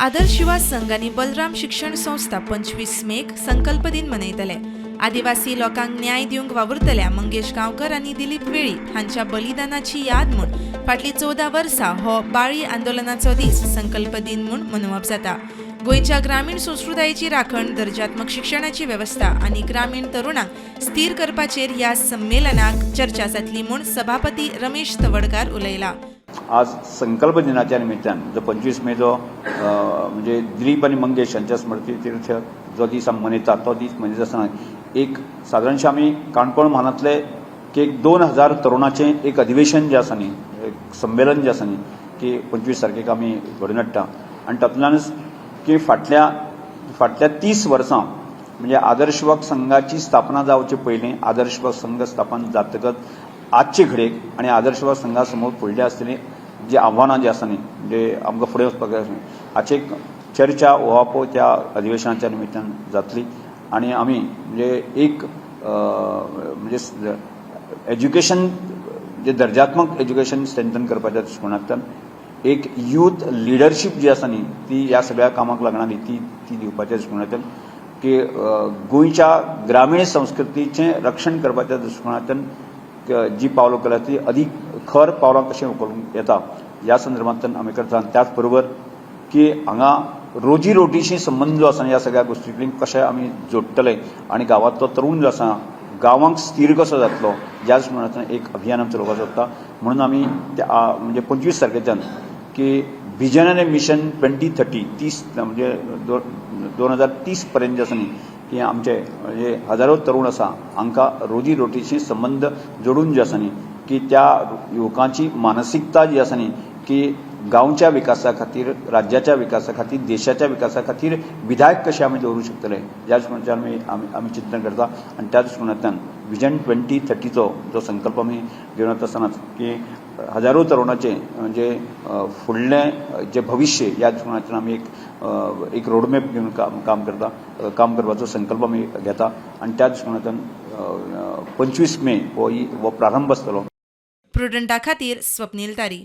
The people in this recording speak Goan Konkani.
आदर्श युवा संघ आनी बलराम शिक्षण संस्था 25 मेक संकल्प दिन मनयतले. आदिवासी लोकांक न्याय दिवंक वावुरतल्या मंगेश गांवकर आनी दिलीप वेळीप हांच्या बलिदानाची याद म्हूण फाटलीं 14 वर्सां हो बाळी आंदोलनाचो दीस संकल्प दिन म्हूण मनोवप जाता. गोंयच्या ग्रामीण संस्कृतायेची राखण, दर्जात्मक शिक्षणाची वेवस्था आनी ग्रामीण तरुणांक स्थीर करपाचेर ह्या संमेलनाक चर्चा जातली म्हूण सभापती रमेश तवडकार उलयला. आज संकल्प दिनाच्या निमित्तान जो 25 मे जो म्हणजे दिलीप आनी मंगेश हांच्या स्मृती तीर्थ जो दीस आमी मनयतात, तो दीस मनयता आसतना एक सादारणशें आमी काणकोण म्हालांतले की एक 2000 तरुणाचें एक अधिवेशन जें आसा न्ही, एक संमेलन जें आसा न्ही की 25 तारखेक आमी घडोवन हाडटा. आनी तातूंतल्यानच की फाटल्या फाटल्या 30 वर्सां, म्हणजे आदर्श युवक संघाची स्थापना जावचे पयलीं, आदर्श युवक संघ स्थापन जातकच आजचे घडयेक आनी आदर्श युवक संघा समोर फुडले आसतली जी आव्हानां जी आसा न्ही, म्हणजे आमकां फुडें वचपाक जाय, हाची एक चर्चा उहापोह त्या अधिवेशनाच्या निमित्तान जातली. आनी आमी म्हणजे एक म्हणजे एज्युकेशन जे दर्जात्मक एज्युकेशन स्ट्रेंथन करपाच्या दृश्टिकोनांतल्यान एक यूथ लिडरशीप जी आसा न्ही, ती ह्या सगळ्या कामाक लागणारी ती ती दिवपाच्या दृश्टिकोनांतल्यान की गोंयच्या ग्रामीण संस्कृतीचें रक्षण करपाच्या दृश्टिकोनांतल्यान जी पावलां उखलल्या ती अदीक खर पावलां कशें उखलूंक येता ह्या संदर्भांतल्यान आमी करता. आनी त्याच बरोबर की हांगा रोजी रोटीशी संबंद जो आसा, ह्या सगळ्या गोश्टी कडेन कशें आमी जोडटले आनी गांवांतलो तरूण जो आसा गांवांक स्थीर कसो जातलो ह्या दृश्टिकोनांतल्यान एक अभियान आमी चलोवपाक सोदता. म्हणून आमी त्या म्हणजे 25 तारखेच्यान की विजन आनी मिशन 2030, 30 म्हणजे 2030 पर्यंत जे आसा न्ही की आमचे म्हणजे हजारो तरुण आसा, हांकां रोजी रोटीशी संबंद जोडून जे आसा न्ही की त्या युवकांची मानसिकता जी आसा न्ही की गांवच्या विकासा खातीर, राज्याच्या विकासा खातीर, देशाच्या विकासा खातीर विधायक कशे आमी दवरूंक शकतले ह्या दृश्टिकोनाच्यान आमी चिंतन करता. आनी त्या दृश्टिकोनांतल्यान विजन 2030चो जो संकल्प आमी घेवन वता आसतनाच की हजारो तरुणाचे म्हणजे फुडलें जें भविश्य ह्या दृश्टिकोनांतल्यान आमी एक एक रोडमॅप घेवन काम काम करता, काम करपाचो संकल्प आमी घेता. आनी त्या दृश्टिकोनांतल्यान 25 मे हो हो प्रारंभ आसतलो. प्रुडंटा खातीर स्वप्नील तारी.